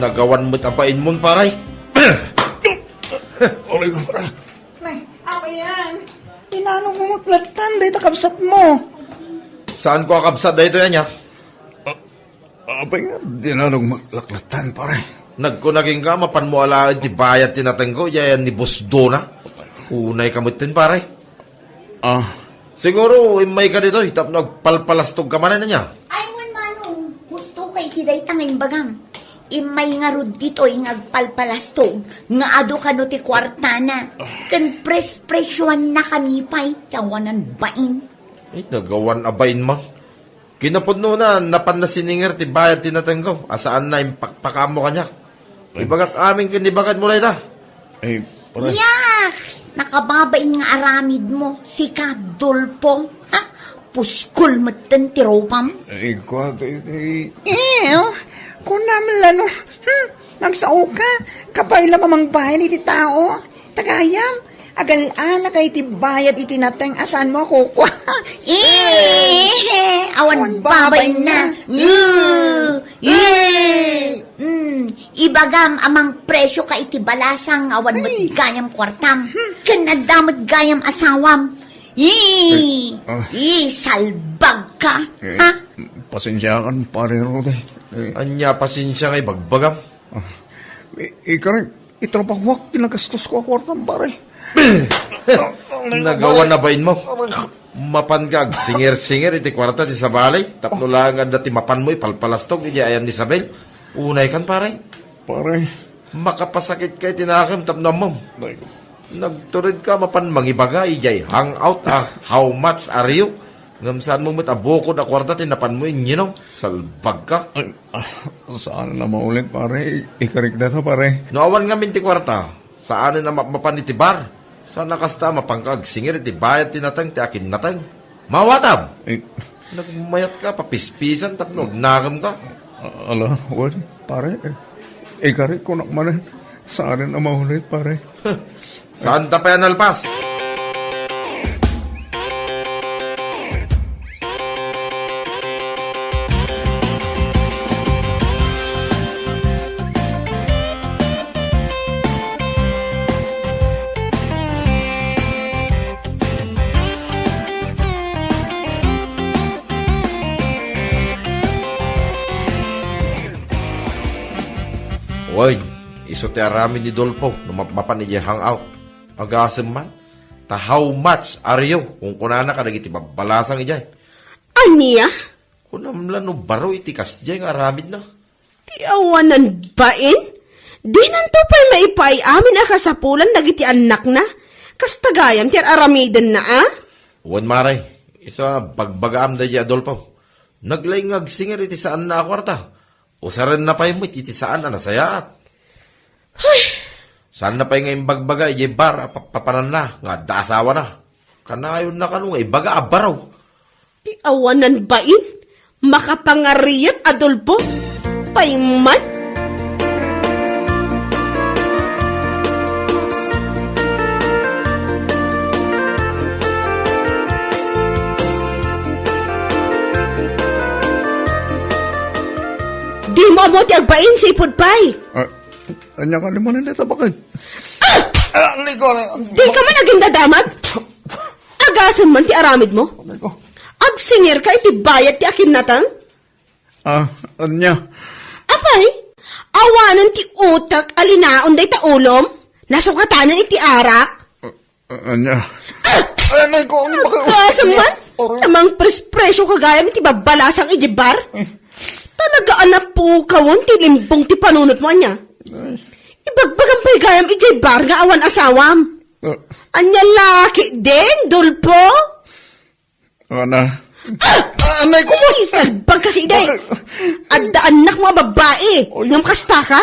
Nagawan met a bainmon, pare. Aray ko, pare. Nay, apay yan? Inanong mo met lattan dayta kabsatmo? Saanko a kabsat daytoy, ania? Apay nga, dinanong met laklatan, pare. Nagkuna kenka, mapanmo alaen ti bayad ti natengko, idiay ayan ni Boss Dona. Unayka metten, pare. Ah. Siguro, immayka ditoy, tapno agpalpalastogka manen, ania? Ay, wen, manong, gusto kay iti dayta nga imbagam. Immay ngarud ditoy nga agpalpalastog, nga adu kano ti kuartana. Ken pres-presyuannakami pay, ti awanan bain. Ay, nagawan a bain, ma. Kinapudnona, napanna sininger ti bayad ti natengko, a saanna impakpakaammo kaniak. Ibagak amin ken ibagad mo dayta. Ay, pare. Yaks! Nakababain nga aramid mo, sika, Dolpo. Ha? Puskol metten ti rupam. Ay, kwa, ay, ay. Eh, oh. Kunam la no. Hmm, nagsaoka. Kabay la mamangbayan iti tao. Tagayam, agal-ala kay ti bayad iti nateng a saan mo a kukua. Eh, awan. Awan babain na. Babain na. Eh, eh. Mm, ibagam a mangpresyo ka iti balasang awan met gayam kuartam. Ken adda met gayam asawam. Ih! Eh, ah. Ih, salbag ka, Eh, ha? Pasensiakan, Pare Rudy. Eh. Ania pasensia nga ibagbagam? Ah, i-, ikarik, itrabahuak ti nagastos ko a kuartam, pare. Nagawan na bain mo? Mapan ka agsinger-singer iti kuarta ti sabali, tapno laeng adda ti mapan mo ipalpalastog iti ayan ni Isabel. Unay kan, pare. Pare. Makapasakit ka iti nakem tapno ammom. Ay. Nagtured ka mapan mangibaga idiay hangout a how much are you? Ngem saan mo met a bukod a kuarta ti napan mo inyinom? Salbag ka. Ay, ah, saan na maulit, pare? Ikarik data, pare. No awan ngamin ti kuarta, saan na ma-, mapan iti bar? Saan a kasta mapan ka agsinger iti bayad ti nateng ti akin nateng? Mawatam! Eh. Nagmayat ka, papispisan, tapno agnakem ka. A-, ala, wen, pare, eh, ikarik ko nak manen. Saan na maulit, pare? Saan ta pay a nalpas? Wen, isu ti aramid ni Dolpo no mapmapan idiay hangout. Agasem man, ta how much are you? Kunkunana kadagiti babbalasang idiay. Ania? Kunam la no baro iti kasdiay nga aramidna. Ti awanan bain? Dinanto pay maipaay amin a kasapulan dagiti annakna. Kasta gayam ti ar-aramidenna, a? Wen, mare, isu a bagbagaam daydi Adolfo. Naglaing nga agsinger iti saanna a kuarta. Usarenna pay met iti saan a nasayaat. Ay! Saanna pay nga imbagbaga idiay bar a pa-, papananna nga adda asawana. Kanayonna kano nga ibaga a baro. Ti awanan bain, makapangariat a Adolfo. Payman. Dimo ammo ti agbain, sipud pay. Ah, ania ka ni manen dayta, baket? Ah! Ah, Nico, Di ka man agindadamag? Agasem man ti aramid mo? Nico. Agsinger ka iti bayad ti akinnatang? Ah, ania? Apay, awanen ti utek a linaon dayta ulom? Nasukatanen iti arak? Ah, ania? Ah! Anay ko, ang baka- Agasem man? Aray. Namangpres-presyo ka gayam iti babbalasang iti bar? Eh. Talaga a napukawon ti limbong ti panunot mo, ania? Ay. Ibagbagam pay gayam iti bar nga awan asawam. Ah. Ania laki din, Dolfo? Ana. Ah! Ah, anay ko mo! Isalbag ka, Kiday! Bakit? Adda annak mo a babbai! Oy. Ngam kasta ka?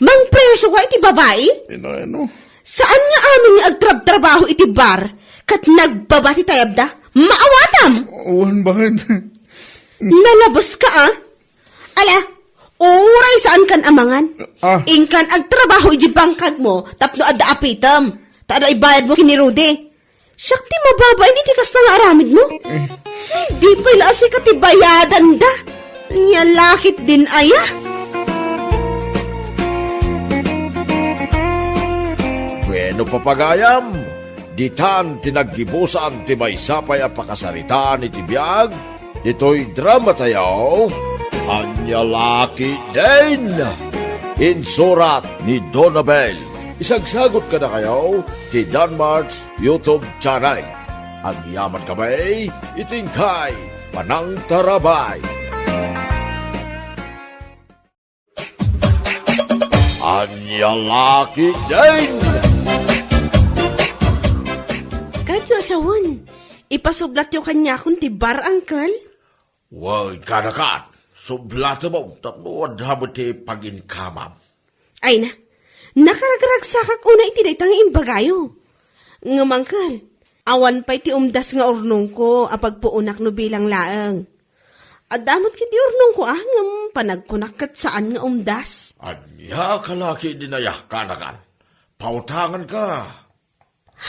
Mangpresyo ka iti babai? Ino, ino? Saan nga amin nga agtrabtrabaho iti bar ket nagbaba ti tayabda? Maawatam! Wen, bakit? Nalabas ka, ah! Ala, uray saan kan amangan. Ah. Inkan agtrabaho iti bangkag mo tapno adda apitem. Ta adda ibayad mo ken ni Rudy. Siak ti mababain iti kasta nga aramid mo? Eh. Di pay la a sika ti bayadanda. Nia lakit din aya? Bueno, papagayam, ditan ti naggibusan ti maysa pay a pakasaritaan iti biag ditoy drama tayo, Ania Laki Din! Insurat ni Donabel. Isagsagot kadakayo ti Danmart's YouTube channel. Agyaman kami iti inkay panangtarabay. Ania Laki Din! Kadyo a sawen, ipasublatyo kaniakon ti bar, Uncle? Wen, kanakan, sublatemon tapno adda met ti paginkamam. Ay na, nakaragragsakak unay iti dayta nga imbagayo. Ngem, angkel, awan pay ti umdas nga urnongko a pagpuonak no bilang laeng. Adda met ket ti urnongko a, ngem panagkunak ket saan nga umdas. Ania kalaki dinaya, kanakan? Pautanganka.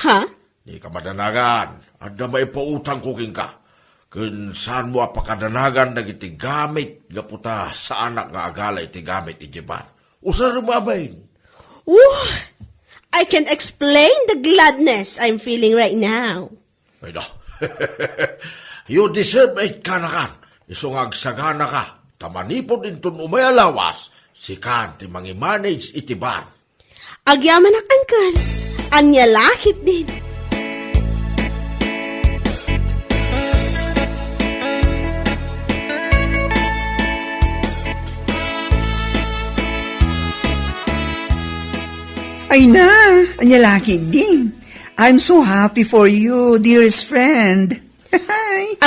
Ha? Dika madanagan, adda maipautangko kenka. Ken saanmo a pakadanagan dagiti gamit gapu ta saanak nga agala iti gamit idiay bar. Usarem amin. Oh, I can explain the gladness I'm feeling right now. Ay da. You deserve it, kanakan. Isu nga agsaganaka, ta manipud inton umay a lawas, sikan ti mangimanage iti bar. Agyamanak, angkel. Ania la ketdin. Ay na, ania la ketdin. I'm so happy for you, dearest friend.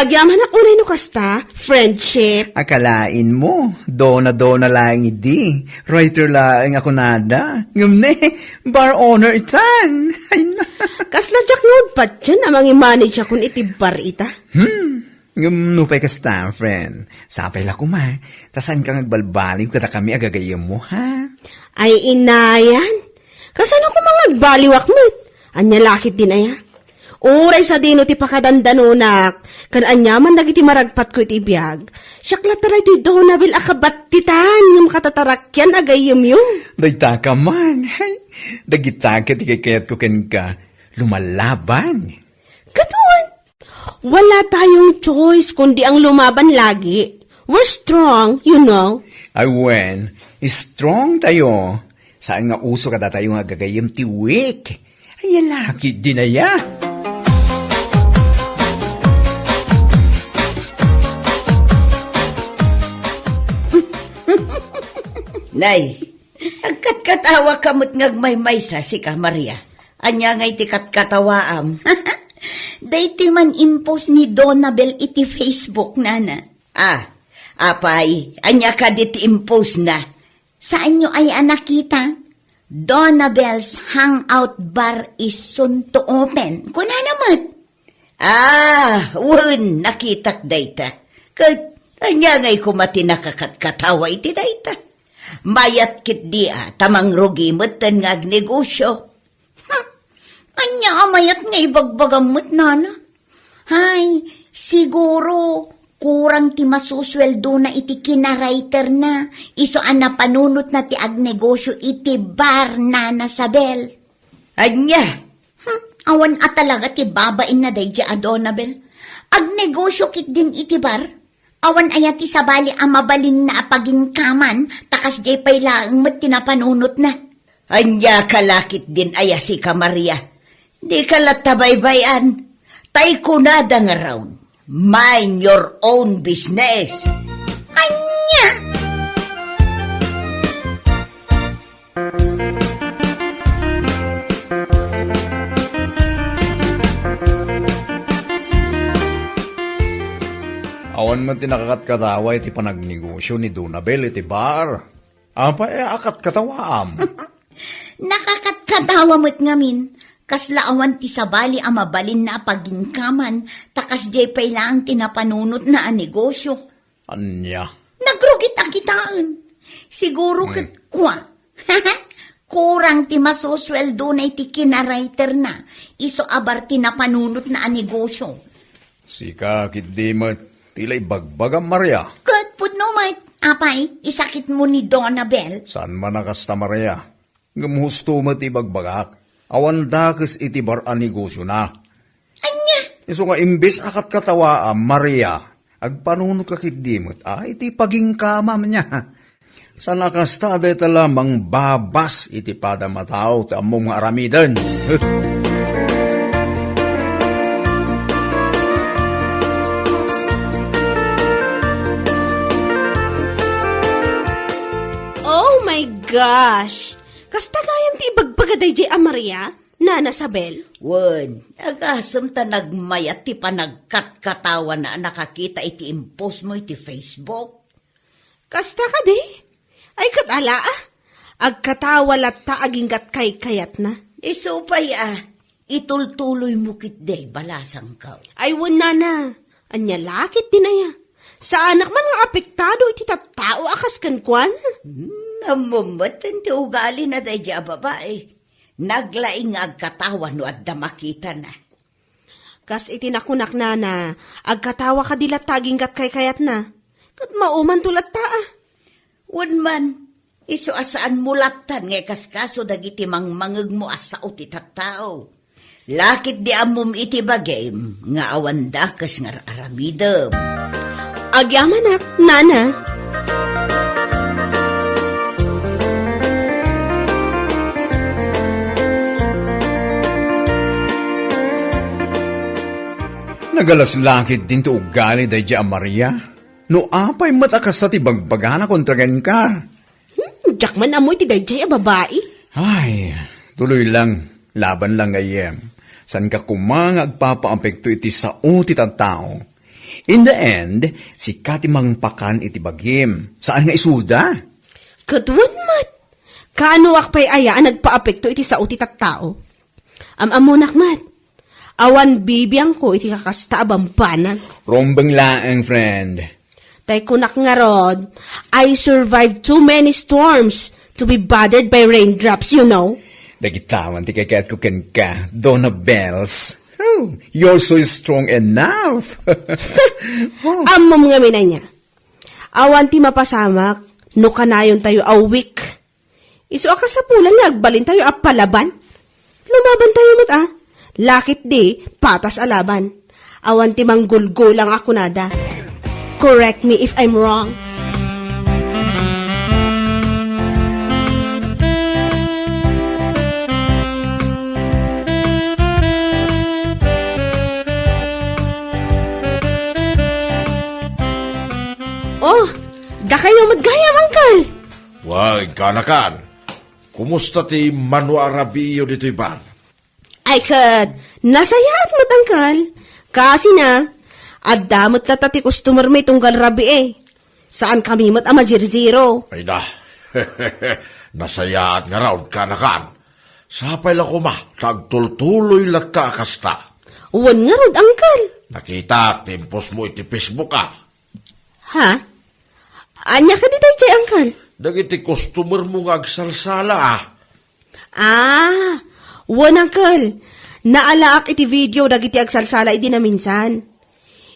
Agyamanak unay no kasta, friendship. Akalaenmo, dona-dona laeng idi. Writer laeng a kunada. Ngem ne, bar owner itan. Ay na. Kasla diak nga patien a mangimanage akon iti bar ita. Hmm. Ngem nupay kasta, friend, sapay la koma, ta saanka nga agbalbaliw kadakami a gagayyemmo, ha? Ay, inayan. Kasano koma nga agbaliwak met? Ania la ketdin aya? Uray sadino ti pakadandanonak, ken aniaman dagiti maragpatko iti biag. Siak latta daytoy Donabel a kabattitan ngem katatarakyan a gayyemyo. Dayta ka man. Dagita ket ti kayatko kenka, lumalaban. Ket wen, wala tayong choice kundi ang lumaban lagi. We're strong, you know. Ay wen, strong tayo. Saan nga uso kadatayo nga gagayyem ti weak? Ania la ketdin aya. Nay, agkatkatawa ka met nga agmaymaysa, sika, Maria. Ania ngay ti katkatawaam? Daytoy man impost ni Donabel iti Facebook, nana. Ah, apay, ania kadi ti impost na? Saanyo aya a nakita? Donabel's Hangout Bar is soon to open. Kunana met. Ah, wen, nakitak dayta. Ket ania ngay koma ti nakakatkatawa iti dayta? Mayat ketdi a, ta mangrugi metten nga agnegosio. Hmm, ania a mayat nga ibagbagam met, nana? Hay, siguro, kurang ti masusueldona iti kinawriterna, isu a napanunotna ti agnegosio iti bar, Nana Sabel. Ania? Hmm, awan a talaga ti babainna daydiay a Donabel. Agnegosio ketdin iti bar? Awan aya ti sabali a mabalinna a paginkaman, ta kasdiay pay laeng met ti napanunotna. Ania ka la ketdin aya, sika, Maria? Dika latta baybay-an. Tay kunada ngarud, mind your own business. Ania? Awan met ti nakakatkatawa iti panagnegosio ni Donabel iti bar. Apay a katkatawaam? Nakakatkatawa met ngamin, kasla awan ti sabali a mabalinna a paginkaman, ta kasdiay pay laeng ti napanunotna a negosio. Ania? Nagrugit a kitaen. Siguro Hmm. ket kua. Kurang ti masusueldona iti kinawriterna, isu a bar ti napanunotna a negosio. Sika ketdi met ti la ibagbagam, Maria. Ket pudno met, apay, isakitmo ni Donabel. Saan man a kasta, Maria. Ngem husto met ti ibagbagak. Awan dakes iti bar a negosiona. Ania? Isu nga imbes a katkatawaam, Maria, agpanunotka ketdi met a iti paginkamam nia. Saan a kasta a dayta la mangbabas iti padam a tao ti ammom nga aramiden. Oh my gosh! Kasta gayam ti ibagbaga daydiay a Maria? Nana Sabel? Wen, agasem ta nagmayat ti panagkatkatawana a nakakita iti impostmo iti Facebook. Kasta kadi? Ay, ket ala, a. Agkatawa latta aginggat kaykayatna. Isu pay, a. Itultuloymo ketdi, balasangko. Ay, wen, nana. Ania la ketdin aya? Saanak man nga apektado iti tattao a kas kenkuana. Hmm, ammom met ti ugalina daydi a babai. Naglaing nga agkatawa no adda makitana. Kas iti nakunak, nana, agkatawa kadi latta aginggat kaykayatna. Ket maumanto latta, a. Wen man, isu a saanmo lattan nga ikaskaso dagiti mangmangegmo a sao ti tattao. La ketdi ammom iti bagim nga awan dakes nga ar-aramidem. Agyamanak, nana. Nagalas la ketdin ti ugali daydi a Maria. No apay met a kasta ti bagbagana kontra kenka? Hmm, diak man ammo iti daydiay a babai. Ay, tuloy lang. Laban lang, gayyem. Saanka koma nga agpapaapekto iti sao ti tattao. In the end, sika ti mangpakan iti bagim. Saan nga isuda? Ket wen met, kaanoak pay aya a nagpaapekto iti sao ti tattao? Am-ammonak met, awan bibiangko iti kakasta a bambanag. Rumbeng laeng, friend. Tay kunak ngarud, I survived too many storms to be bothered by raindrops, you know. Dagita man ti kayatko kenka, Donna Bells. Oh, you're so strong enough. Oh. Ammom ngamin ania. Awan ti mapasamak no kanayontayo a weak. Isu a kasapulan nga agbalintayo a palaban. Lumabantayo met, a. La ketdi, patas a laban. Awan ti manggulgulang a kunada. Correct me if I'm wrong. Oh, dakayo met gayam, Uncle. Wen, kanakan. Kumusta ti mano a rabiiyo ditoy bar? Ay ket, nasayaat met, Uncle. Kasina, adda met latta ti customer mi tunggal rabii. Saankami met a mazirziro. Ay na, nasayaat ngarud, kanakan. Sapay la koma ta agtultuloy latta a kasta. Wen ngarud, Uncle. Nakitak ti impostmo iti Facebook, a. Ha? Ania kadi daydiay, Uncle? Dagiti customermo nga agsalsala, a. Ah, wen, Uncle. Naalaak iti video dagiti agsalsala idi naminsan.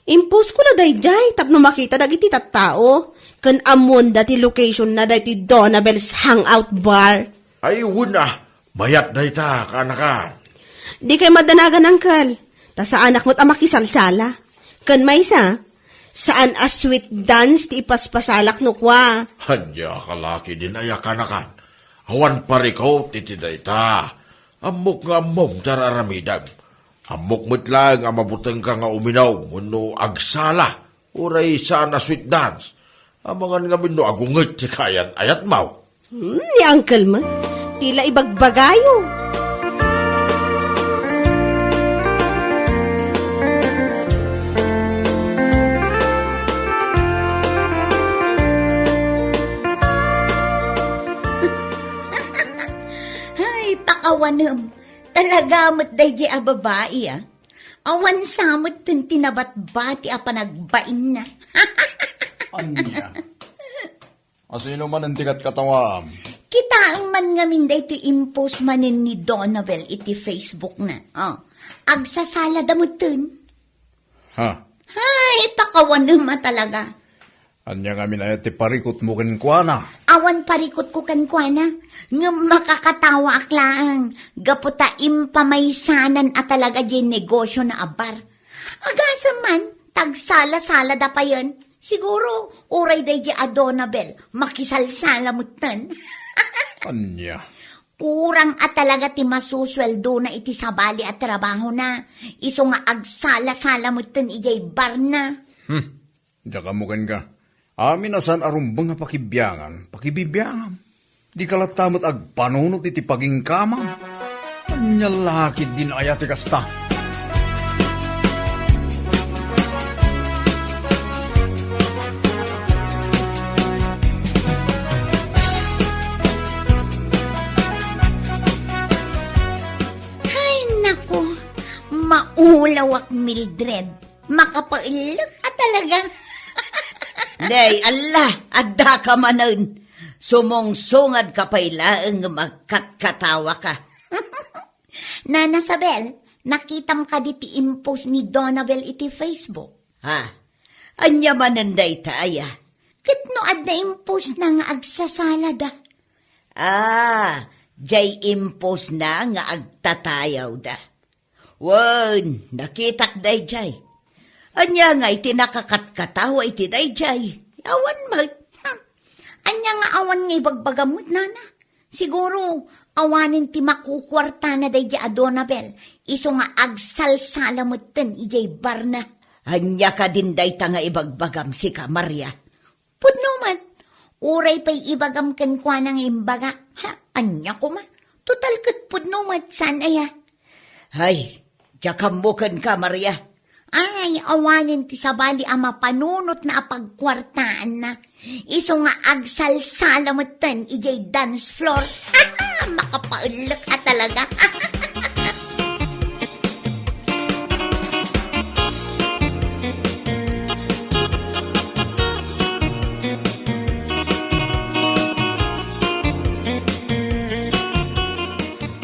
Imposko la daydiay tapno makita dagiti tattao ken ammoenda ti location-na daytoy Donabel's Hangout Bar. Ay, wen a, mayat dayta, kanakan. Dikay madanagan, Uncle. Ta saanak met a makisalsala. Ken maysa, saan a sweet dance ti ipaspasalak no kua. Ania ka la ketdin aya, kanakan. Awan parikut iti dayta. Ammok nga ammom ti ar-aramidem. Ammok met laeng a mabutengka nga uminom wenno agsala, uray saan a sweet dance. Amangan ngamin no agunget ti kaayan-ayatmo. Hmm, ni Uncle man. Tila ibagbagayo. Ay, pakawanem. Talaga met daydi a babai, a. Awan sa met ti nabatbati a panagbainna. Ania? Asino manen ti katkatawaam? Kitaem man ngamin daytoy impost manen ni Donabel iti Facebook-na. Oh, agsasalada metten. Ha? Ay, pakawanem a talaga. Ania ngamin aya ti parikutmo kenkuana? Awan parikutko kenkuana, ngem makakatawaak laeng gapu ta impamaysanan a talaga diay negosiona a bar. Agasem man, ta agsala-salada payen. Siguro, uray daydi a Donabel, makisalsala metten. Ania? Kurang a talaga ti masusueldona iti sabali a trabahona, isu nga agsala-sala metten idiay barna. Hmm. Diak ammo kenka. Amin a saan a rumbeng a pakibiangan, pakibibiangam. Dika latta met agpanunot iti pagingkamam. Ania la ketdin aya ti kasta? Ay, naku, maulawak, Mildred. Makapaellek a talaga. Nay, Allah, addaka manen. Sumungsungadka pay laeng nga agkatkatawaka. Nana Sabel, nakitam kadi ti impost ni Donabel iti Facebook? Ha? Ania manen dayta aya? Ket no adda impostna nga agsasalada? Ah, jay impostna nga agtatayawda. Wen, nakitak dayjay. Ania nga iti nakakatkatawa iti dayjay? Awan met. Hmm. Ania nga awan nga ibagbagam met, nana? Siguro, awanen ti makukuartana dayjay a Donabel, isu nga agsalsala metten idiay barna. Ania kadin dayta nga ibagbagam sika, Maria? Pudno met. Uray pay ibagam kenkuana nga imbaga. Ha, ania koma? Total ket pudno met, saan aya? Hay, diak ammo kenka, Maria. Ay, awanen ti sabali a mapanunotna a pagkuartaanna. Isu nga agsalsala metten idiay dance floor. Makapaellek a talaga.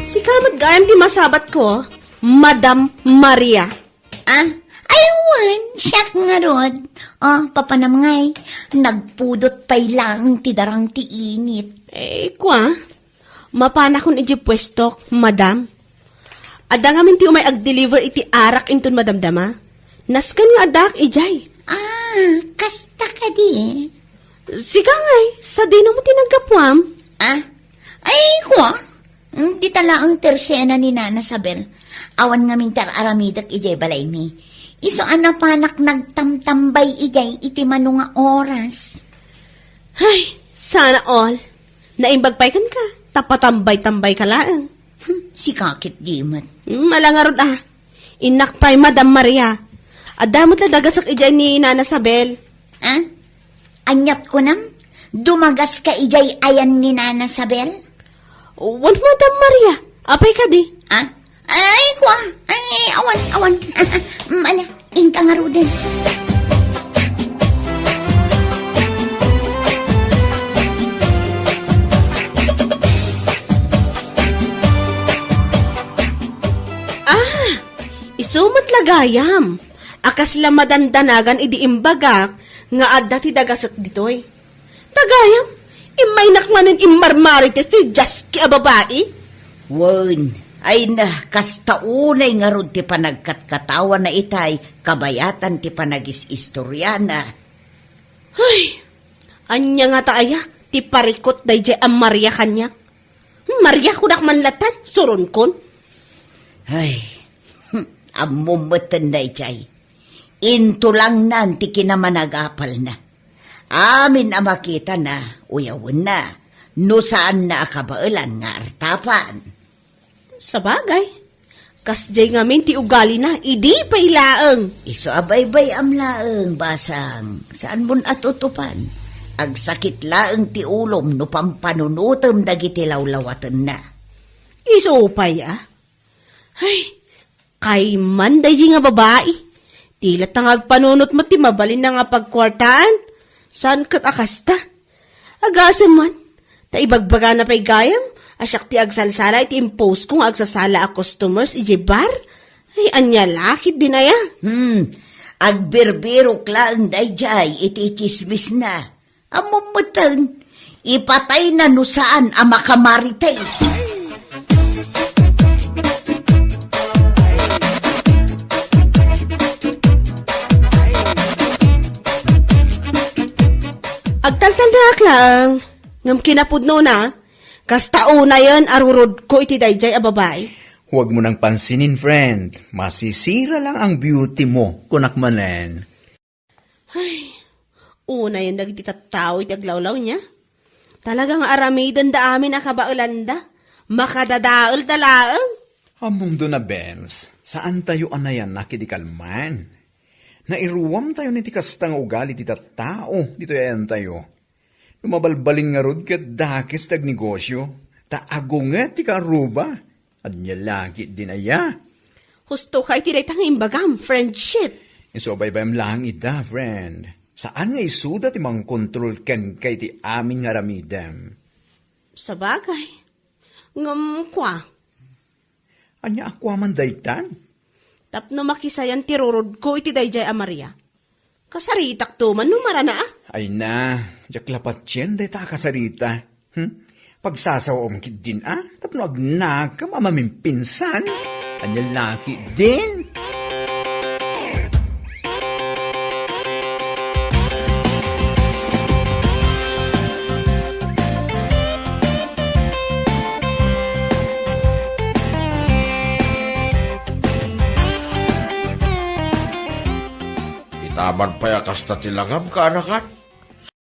Sika met gayam ti masabatko, Madam Maria. Ah? Ay, wen, siak ngarud. Oh, papanam ngay, nagpudot pay laeng ti darang ti init. Eh, kua, mapanakon idiay puestok, madam. Adda ngamin ti umay agdeliver iti arak inton madamdama. Nasken nga addaak idiay. Ah, kasta kadi? Sika ngay, sadino met ti naggapuam? Ah? Ay, kua? Dita laeng ti resena ni Nana Sabel. Awan ngamin ti ar-aramidek idiay balaymi. Isu a napanak nagtamtambay idiay iti mano nga oras. Ay, sana all. Naimbag pay kenka, ta patambay-tambayka laeng. Hmm, sika ketdi met. Hmm, ala ngarud a. Innak pay, Madam Maria. Adda met la dagasek idiay ni Nana Sabel. Ah? Aniat kunam? Dumagaska idiay ayan ni Nana Sabel? Wen, Madam Maria. Apay kadi? Ah? Ay, kua. Ay, awan, awan. Mala, inka ngaruden. Ah, isu met la gayam. A kasla madandanagan idi imbagak nga adda ti dagasek ditoy. Ta gayam, immaynak manen immarmarites ti diaski a babai. Wen, ay na, kasta unay ngarud ti panagkatkatawana itay kabayatan ti panagis-istoriana. Ay, ania ngata aya ti parikut daydiay a Maria kaniak? Maria kunak man latta, suronkon. Ay, hmm, ammom metten daydiay. Intulangnan ti kinamanagapalna. Amin a makitana, uyawenna, no saanna a kabaelan nga artapan. Sabagay, kasdiay ngamin ti ugalina, idi pay laeng. Isu a baybay-am laeng, basang, saanmon a tutupan. Agsakit laeng ti ulom no pampanunotem dagiti lawlawatenna. Isu pay a? Ay, kayman daydi nga babai. Di latta nga agpanunot met ti mabalinna nga pagkuartaan. Saan ket a kasta? Agasem man, ta ibagbagana pay gayam a siak ti agsalsala iti impostko nga agsasala a customers idiay bar. Ay, ania la ketdin aya? Hmm, agbirbirok laeng daydiay iti tsismisna. Ammom metten, ipatayna no saan a makamarites. Agtaltaldaak laeng, ngem kinapudnona, kasta unayen a rurodko iti daydiay a babai. Huwag mo nang pansinin, friend. Masisira lang ang beauty mo, kunak manen. Ay, unayen dagiti tattao iti aglawlawna. Talaga nga aramidenda amin a kabaelanda. Makadadaelda laeng. Ammom, Dona Benz, saantayo a nayanak iti kalman. Nairuamtayon iti kasta nga ugali ti tattao ditoy ayantayo. No mabalbalin ngarud ket dakes ti agnegosio, ta agunget ti kaarruba. Ania la ketdin aya? Husto ka iti dayta nga imbagam, friendship. Isu a baybayam laeng ida, friend. Saan nga isuda ti mangkontrol kenka iti amin nga aramidem. Sabagay. Ngem kua. Ania a kua man daytan? Tapno makisayan ti rurodko iti daydiay a Maria. Kasaritakto man no maranaak. Ay na, diak la patien dayta a kasarita. Hmm? Pagsasawaam ketdin a, tapno agnakam a mamimpinsan. Ania la ketdin? Itaman pay a kasta ti langam, kaanakan?